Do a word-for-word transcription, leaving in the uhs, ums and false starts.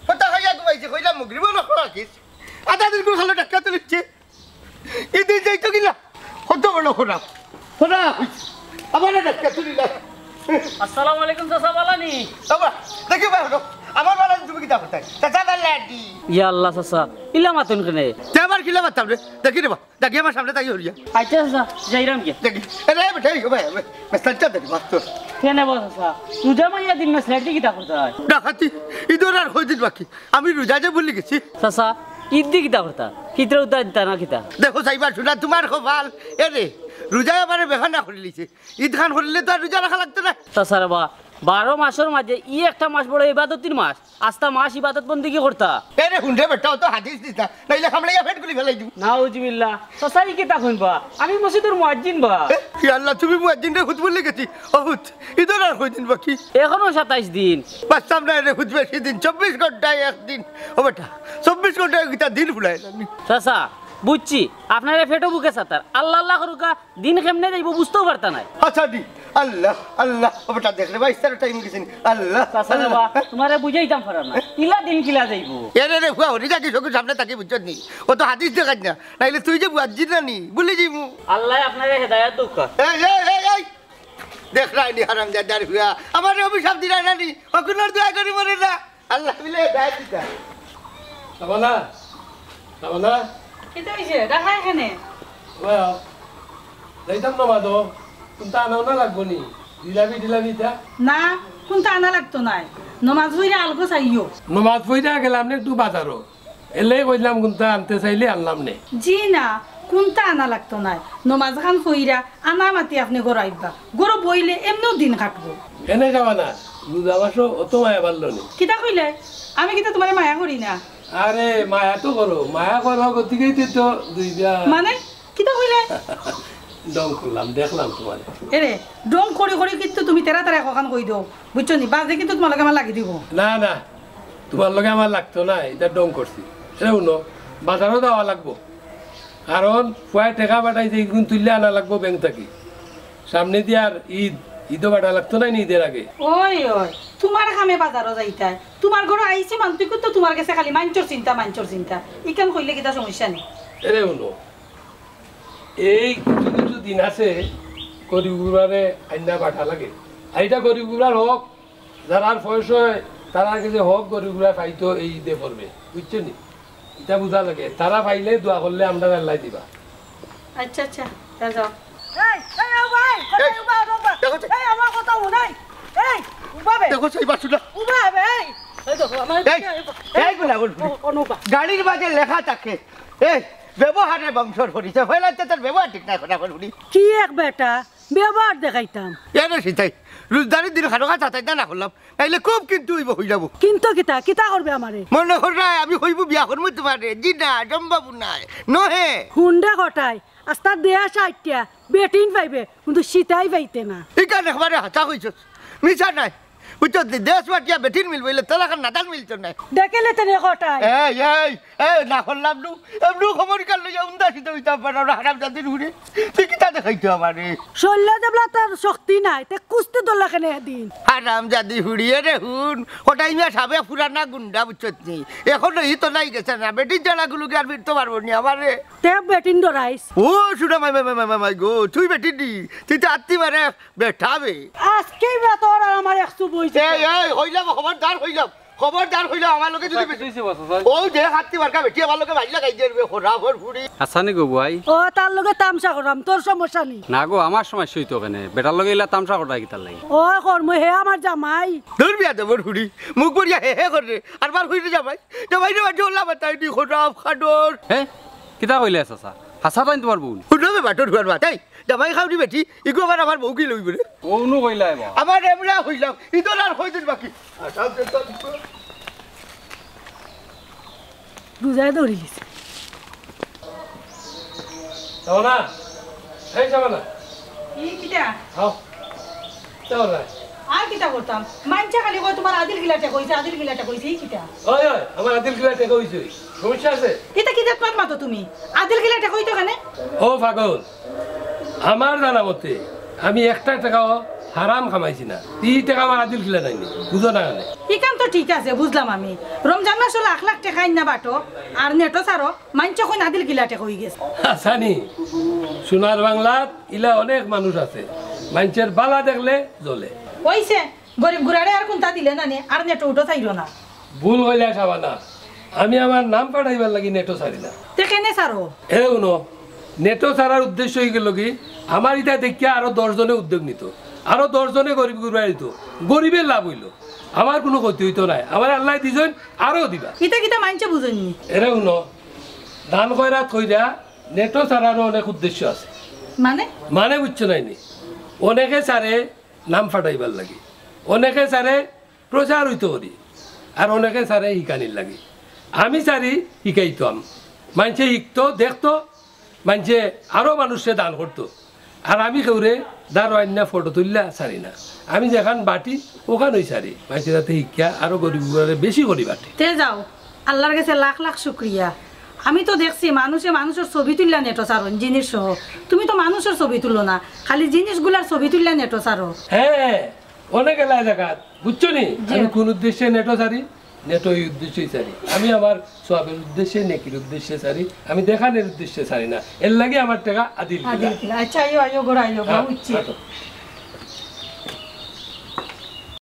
কথা কইয়া ঘুমাইছে, কইলাম মগরিবর অক্ত রাখিস। আধা দিন করে খালি ডাক্কা তুলিছে। ইদিন যাইতো কিলা? কত বড় খরাপ। খরাপ। আমার ডাক্কা তুলি না। আসসালামু আলাইকুম চাচা, বালানি? বাবা, দেখি বা, আমার বালানি তুমি কিতা করতায়? চাচা বালানি। ইয়া আল্লাহ চাচা, ইলা মাতইন কেনে? তে আবার কিলা মাততাম রে? দেখি রে বা। দেখি আমার সামনে তাই হরিয়া। আচ্ছা চাচা, যাইরাম গিয়া। দেখি, এ রে, বেটা, এই, ভাই, ভাই, মেসলাইটটা দেখি, মাস্টার। কেনে বা চাচা? রোজা মাইয়া দিন মেসলাইট দি কিতা করতায়? ডাকাতি, ইদর আর কয়দিন বাকি? আমি রোজা যে ভুলি গেছি। চাচা, ইদ দি কিতা করতা? ফিতরা উদ্দা দিতা না কিতা? দেখো, চাইবা শুনা, তোমার কপাল, এ রে, রোজায় আমারে বেখানা করিলিছে। ইদ খান করিলে তো আর রোজা রাখা লাগতো না। চাচা রে বা, বারো মাসর মাঝে ই একটা মাস বড় ইবাদতির মাস। আস্তা মাস ইবাদত বন্দেগি করতা। এ রে হুন রে বেটা, অত হাদিস দিস না, নাইলে কামড়াইয়া পেট গুলি ফালাই দিমু। নাউজুবিল্লাহ। চাচা, ই কিতা কইন বা? আমি মসজিদর মুয়াজ্জিন বা। এ, ইয়া আল্লাহ, তুমি মুয়াজ্জিন রে, হুত বলি গেছি। অহুত, ইদর আর কয়দিন বাকি? এখনো সাতাইশ দিন। বাঁচতাম না রে হুত বেশি দিন, চব্বিশ ঘন্টায় একদিন। ও বেটা, চব্বিশ ঘন্টায় কিতা দিন ফুলাইলাম নি? চাচা, বুঝছি, আপনারে পেটো ভুকে সাতার। আল্লাহ আল্লাহ করুকা, দিন কেমনে যাইবো বুঝতেও পারতা নায়। আচ্ছা দি, আল্লাহ, আল্লাহ, ও বেটা দেখ রে বা, ইফতারর টাইম গেছে নি? আল্লাহ, চাচা রে বা, আল্লাহ। তোমারে বুঝাইতাম পারাম না। ইলা দিন কিলা যাইবো? এ রে রে, ফুয়া, হরি থাকি চকুর সামনে থাকি বুঝছত নি? অত হাদিস দেখাইস না, নাইলে তুই যে মুয়াজ্জিন না নি, ভুলি যাইমু। আল্লায় আপনারে হেদায়াত দেউক্কা। এই, এই, এই, এই, দেখ না নি হারামজাদার ফুয়া, আমারে অভিশাপ দিলা না নি, অগুনর দোয়া করি মরে না। আল্লাহ মিলে হেদায়েত দিতা। শাবানা, শাবানা। কিতা অইছে? ডাকায় কেনে? ওয়া, যাইতাম না মাদো। কুন্তা আনা উনা লাগবো নি? জিলাপি টিলাপি ইতা? না, কুন্তা আনা লাগতো নায়। নমাজ পড়িয়া আলগো চাইও। নমাজ পড়িয়া গেলাম নে একটু বাজারো। এলে কইলাম কুন্তা আনতে চাইলে আনলাম নে। জি না, কুন্তা আনা লাগতো নায়। নমাজ খান পড়িয়া আনা মাতি আপনে ঘরো আইবা। ঘরো বইলে এমনেও দিন কাটবো। এনে যাবা না, রোজা মাসো অত মায়া বাড়লো নি। কিতা কইলে? আমি কিতা তোমারে মায়া করি না? আরে, মায়া তো করো, মায়া করো গতিকেই তো দুইবা। মানে? কিতা কইলে? ঢং করলাম, দেখলাম তোমারে। এরে, ঢং করি করি কিন্তু তুমি তেরা তেরা কখান কই দেও, বুঝছো নি? বাজে কিন্তু তোমার লগে আমার লাগি দিব। না, না, তোমার লগে আমার লাগতো না, ইতা ঢং করছি। এরে হুনো, বাজারো যাওয়া লাগবো। কারণ ফুয়ায় টেকা পাঠাইছে, ইগুন তুললে আনা লাগবো ব্যাংক থাকি। সামনে দি আর ইদ, ইদও পাঠা লাগতো না নি ইদের আগে। ওই, ওই, তোমার কামে বাজারো যাইতায়, তোমার ঘরো আইছি মানতে তো তোমার গেছে খালি মাইনষর চিন্তা, মাইনষর চিন্তা। ইখান কইলে কিতা সমস্যা নি? এরে হুনো, এই কিছু কিছু দিন আছে গরিব গুরারে আইন্দা পাঠা লাগে। আর ইটা গরিব গুরার হক, যারার পয়সা অয়, তারার গেছে হক গরিব গুরা পাইতো এই ইদে পড়বে, বুঝছো নি? ইটা বুঝা লাগে। তারা পাইলে দোয়া করলে আমরারে আল্লায় দিবা। আচ্ছা, আচ্ছা, তা যাও। এই, এই, ও ভাই, কোথায় এই, উবা, উবা? দেখো তো। এই, আমার কথা হুনো, এই, এই, উবা বে। দেখো সেই বাসুটা। উবা বে, এই। এই দেখো, আমার এই, এই, এই গুলা বলবি। ও, অনুবা। গাড়ির মাঝে লেখা থাকে, এই, ব্যবহারে বংশর পরিচয়। হইলে তো তোর ব্যবহার ঠিক নাই, কথা বলবি। কি এক বেটা, ব্যবহার দেখাইতাম। এরে সিতাই, রোজদারির দিন খাটো খাতা তাই না করলাম, নাইলে খুব কিন্তু অইব, হই যাব। কিন্তু কিতা, কিতা করবে আমারে? মনে কর না, আমি কইব বিয়া করমু তোমারে। জি না, সম্ভব নায়। নহে। হুন্ডা কটায়, আস্তা দেয়া ষাটটা, বেটিন পাইবে, কিন্তু সিতাই পাইতে না। ইখান একবারে হাছা কইছস, মিছা নায়। বুঝছস নি, দেশ মাটিয়া বেটিন মিলবো, ইলে তেলাখান নাদান মিলতো নায়। দেখলে তেনে কটায়। এই, এই, এই, না করলাম নু। এমনু খবর কাল লইয়া উন্দা সিতা হইতাম পারে, আমরা হারাম জাতির ঘুরে। তুই কিতা দেখাইতো আমারে? শল্য দেবলা তার শক্তি নাই, তে কুস্তি দল কেনে দিন। হারাম জাদি হুড়িয়ে রে হুন, ওটাই মিয়া সাবে পুরানা গুন্ডা বুঝছত নি। এখনো ই তো নাই গেছে না, বেটি জানা গুলো কি আর ফিরতে পারবো নি আমারে? তে বেটিন ডরাইস। ও শুনা মাই, মাই, মাই, মাই, মাই, মাই গো, তুই বেটি নি, তুই তো আত্তি মারে বেটা বে। আজকেই বা তোর আর আমার একশো বই এই, এই, হইলাম, খবরদার হইলাম, খবরদার হইলাম, আমার লগে যদি বেটি। ও যে হাত্তি মার্কা বেটি আমার লগে বাইর লাগাই দিয়ে রে, খোরা খোর ফুড়ি। আচ্ছা নি গো বুয়াই? ও, তার লগে তামশা করাম, তোর সমস্যা নি। না গো, আমার সমস্যা হইতো কেনে? বেটার লগে ইলা তামশা করাই কিতার লাগি? ও, কর্ম হে আমার জামাই। দূর বিয়া দেবর ফুড়ি, মুখ বরিয়া হে হে করে, আর বার হইতে জামাই, জামাই রে বাজে ওলা বাতাই দি খোরা খাডর। হে? কিতা কইলে চাচা? হাছা তাইন তোমার বউ? হুনো বে বাটর হুয়ার বাতাই, জামাই খাওরি বেটি, ইগু আবার আমার বউ কি লইব রে? ও নু কইলাই বা। আমার এমলা হইলাম, ইদর আর কয়দিন বাকি। রোজায় ধরিলিছে। শাবানা, এই শাবানা। ই কিতা? খাও। কিতা করলায়? আর কিতা করতাম? মাইনষে খালি কয়, "তোমার আদিল গিলা টেকা অইছে, আদিল গিলা টেকা অইছে", ই কিতা? ওই, ওই, আমার আদিল গিলা টেকা অইছে। সমস্যা আছে? ইতা কিতা মাত মাতো তুমি? আদিল গিলা টেকা অইতো কেনে? ও পাগল, আমার জানা মতে আমি একটা টেকাও হারাম কামাইছি না। ই টেকা আমার আদিল কিলা নায়নি, বুঝো না কেনে? ইখান তো ঠিক আছে, বুঝলাম আমি। রমজান মাসো লাখ লাখ টেকা আইন্না বাটো, আর নেটো ছাড়ো, মাইনষে কইন আদিল কিলা টেকা অইগেছে। হাছানি, সোনার বাংলাত ইলা অনেক মানুষ আছে, মাইনষের বালা দেখলে জ্বলে। অইছে, গরিব গুরারে আর কুন্তা দিলে না নি, আর নেটো উঠো চাইরো না। ভুল কইলা শাবানা, আমি আমার নাম ফাটাইবার লাগি নেটো ছাড়ি না। তে কেনে ছাড়ো? এ হুনো, নেটো ছাড়ার উদ্দেশ্য অইগেলো কি, আমার ইটা দেখিয়া আরো দশ জনে উদ্যোগ নিতো, আরো দশ জনে গরিব গুরবারে দিতো, গরিবের লাভ অইলো, আমার কুনু ক্ষতি অইতো নায়। আমারে আল্লায় দিছইন, আরো দিবা। ইতা কিতা মাইনষে বুঝইন নি? এরে হুনো, দান খয়রাত কইরা নেটো ছাড়ারও অনেক উদ্দেশ্য আছে। মানে? মানে বুঝছো নায়নি? অনেকে ছাড়ে নাম ফাটাইবার লাগি, অনেকে ছাড়ে প্রচার অইতো করি, আর অনেকে ছাড়ে হিকানির লাগি। আমি ছাড়ি হিকাইতাম, মাইনষে হিকতো, দেখতো, মাইনষে আরো মানুষরে দান করতো। আর আমি কেউরে দারো আইন্না ফটো তুললা ছাড়ি না। আমি যেখান বাটি, অখানউ ছাড়ি, মাইনষে যাতে হিকিয়া আরো গরিব গুরারে বেশি করি বাটি। তে যাও, আল্লার গেছে লাখ লাখ শুক্রিয়া। আমি তো দেখছি মাইনষে মাইনষর ছবি তুললা নেটো ছাড়ইন, জিনিস সহ। তুমি তো মাইনষর ছবি তুলো না, খালি জিনিসগুলার ছবি তুললা নেটো ছাড়ো। হ্যাঁ, অনেক এলায় জাগাত, বুঝছো নি? জি। আমি কুন উদ্দেশ্যে নেটো ছাড়ি? নেটো ই উদ্দেশ্যেই ছাড়ি। আমি আমার সওয়াবের উদ্দেশ্যে, নেকির উদ্দেশ্যে ছাড়ি, আমি দেখানির উদ্দেশ্যে ছাড়ি না। এরলাগি আমার টেকা আদিল কিলা। আদিল কিলা। আচ্ছা, আইও, আইও, ঘরো আইও, হ্যাঁ, বুঝছি। আচ্ছা।